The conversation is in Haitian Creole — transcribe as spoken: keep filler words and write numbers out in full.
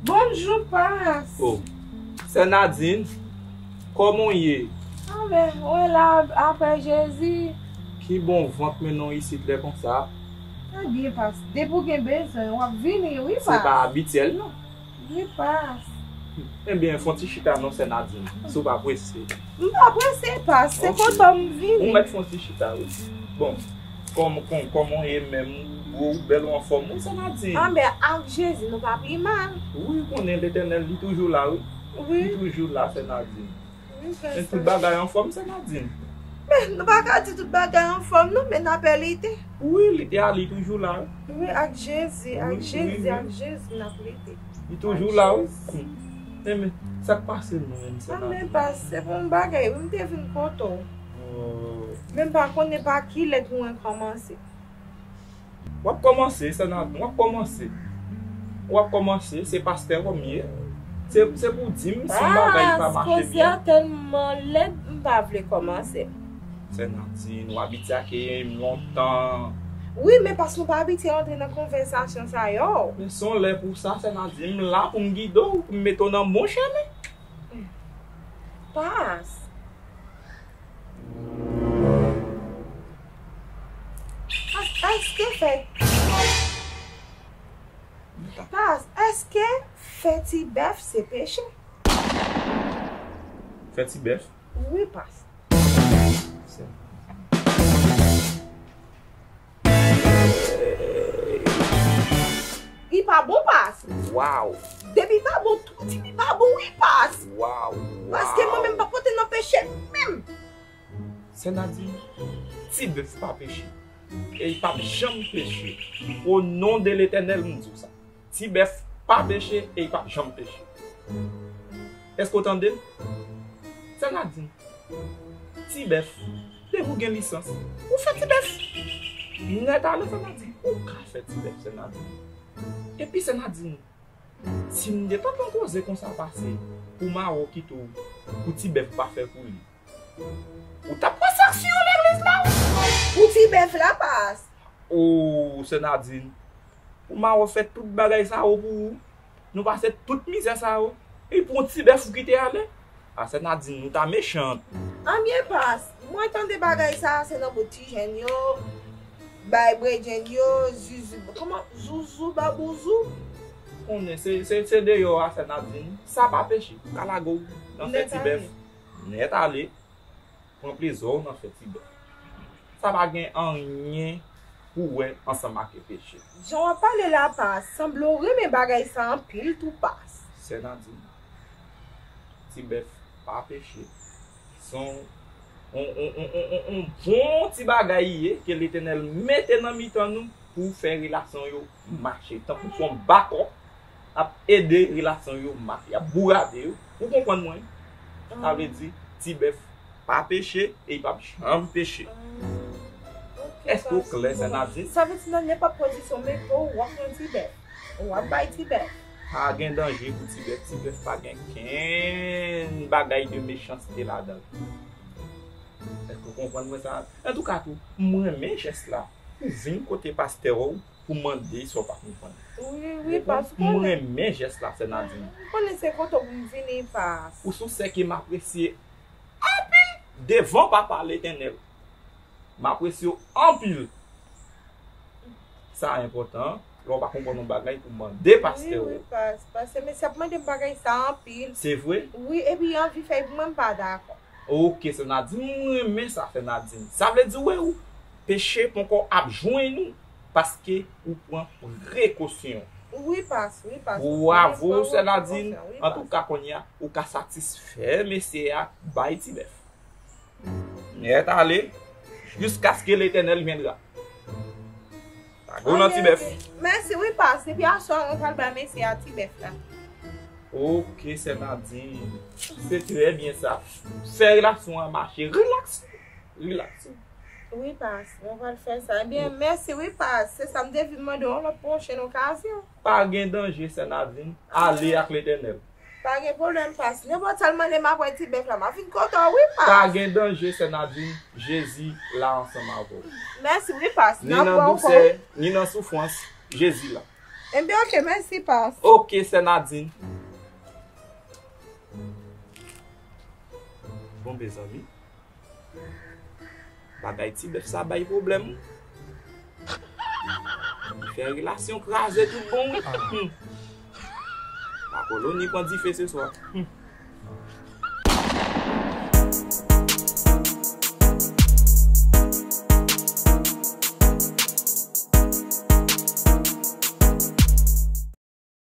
Bonjou, pas. Oh, Sè Nadine, kòman w ye? Anben, ou la apre Jezi. Ki bon vant mennen w isit lè konsa? Trè byen, pas. Depi w gen bezwen, w ap vini, wi, pas. Se pa abityèl, non. Wi, pas. Ebyen, fè yon ti chita non, Sè Nadine, si w pa prese. M pa prese, pas. Se kontan m vini. Ou mèt fè yon ti chita, wi. Bon, kòm, kòm, kòman w ye menm? Ou, ou bèl, ou anfòm, wi, Sè Nadine. Anben, ak Jezi, nou pa pi mal. Wi, ou konnen Letènèl, li toujou la, wi. Wi. Li toujou la, Sè Nadine. Men tout bagay anfòm, Sè Nadine. Men, nou pa ka di tout bagay anfòm, non, men n ap lite. Wi, lite a, li toujou la, wi. Wi, ak Jezi, ak Jezi, ak Jezi, n ap lite. Li toujou la, wi. Men, men, sa k pase nou menm, Sè Nadine? Anben, pas, se pou yon bagay, wi, m te vin kote w. Men m pa konnen pa ki lè pou mwen kòmanse. W ap kòmanse, Sè Nadine, w ap kòmanse. W ap kòmanse, se pastè w m ye. Se, se pou w di m si yon bagay pa mache byen. Pas, koze a tèlman lèd, m pa vle kòmanse. Sè Nadine, ou abitye ak m lontan. Wi, men pas nou pa abitye rantre nan konvèsasyon sa yo. Men se yon lè pou sa, Sè Nadine, m la pou m gide w, pou m mete w nan bon chemen. Pas. Pas, èske fè, pas, èske fè ti bèf se peche? Fè ti bèf? Wi, pas. Se. Li pa bon, pas. Waw. Depi pa bon, tout ti li pa bon, wi, pas. Waw. Paske mwen menm pa pote nan peche menm. Sè Nadine, ti bèf pa peche. E li p ap janm peche. O non de Letènèl, m di w sa. Ti bèf pa peche e li p ap janm peche. Èske w tande m? Sè Nadine, ti bèf, depi w gen lisans, ou fè ti bèf. Nèt ale, Sè Nadine, ou ka fè ti bèf, Sè Nadine. Epi, Sè Nadine, si m te tande yon koze konsa pase, pou Mawo kite w, pou ti bèf pa fè pou li, ou t ap pran sanksyon legliz la, wi. Pou ti bèf la, pas. O, Sè Nadine, pou Mawo fè tout bagay sa yo pou ou, nou pase tout mizè sa yo, e pou yon ti bèf ou kite ale? A, Sè Nadine, ou ta mechan. Anbyen, pas, mwen tande bagay sa, se nan bout ti jèn yo, bay bredjenn yo, zuzu, kòman, zuzu, babouzou. Konnen, se, se, se deyò a, Sè Nadine, sa pa peche, ou ka lage w nan fè ti bèf. Nèt ale. Pran plezi w nan fè ti bèf. Sa pa gen anyen pou wè ansanm ak peche. Jan w ap pale la, pas, sanble w renmen bagay sa anpil tou, pas. Sè Nadine, ti bèf pa peche. Se yon, yon, yon bon ti bagay li ye ke Letènèl mete nan mitan nou pou fè relasyon yo mache. Tankou se yon bakòp ap ede relasyon yo mache, ap bourade yo. Ou konprann mwen? Sa vle di, ti bèf pa peche e li p ap janm peche. Èske w klè, Sè Nadine? Sa vle di nan nenpòt pozisyon mete w, w ap pran ti bèf. W ap bay ti bèf. Pa gen danje pou ti bèf. Ti bèf pa gen kenn bagay de mechanste ladan l. Èske w konprann mwen sa? Antouka tou, m renmen jès la. Ou vin kote pastè w, pou mande sa w pa konprann. Wi, wi, pas, ou konnen. M renmen jès la, Sè Nadine. M konnen se kote w pou m vini, pas. Ou se yon sè ke m apresye anpil devan Papa Letènèl. M apresye w anpil. Sa enpòtan, lè w pa konprann yon bagay pou mande pastè w. Wi, wi, pas, paske mesye ap mande m bagay sa anpil. Se vre? Wi, epi anvi fè pou mwen, m pa dakò. Oke, Sè Nadine, m renmen sa, Sè Nadine. Sa vle di, w wè, ou, peche poko ap jwenn ou, paske ou pran prekosyon. Wi, pas, wi, pas. Bravo, Sè Nadine. Antouka, kounye a, ou ka satisfè mesye a, bay ti bèf. Nèt ale, jiskaske Letènèl vyendra. Lage w nan ti bèf. Mèsi, wi, pas. Depi aswè, mwen pral bay mesye a ti bèf la. Oke, Sè Nadine. Se trè byen sa. Fè relasyon an mache. Rilaks. Rilaks. Wi, pas. Mwen pral fè sa. Ebyen, mèsi, wi, pas. Se sa m te vin mande w yon lòt pwochèn okazyon. Pa gen danje, Sè Nadine. Ale ak Letènèl. Pa gen pwoblèm, Pas. Nenpòt sa l mande m ap wè ti bèf la, m ap vin kote w, wi, Pas. Pa gen danje, sè Nadine. Jezi la ansanm avè w. Mèsi, wi, Pas. Ni nan dousè, ni nan soufrans, Jezi la. Ebyen, oke, mèsi, Pas. Oke, sè Nadine. Bon, mezanmi. Bagay ti bèf sa bay pwoblèm. Li fè relasyon kraze tout bon, wi. Hmm. Makoloni pran dife se swa. Hmm.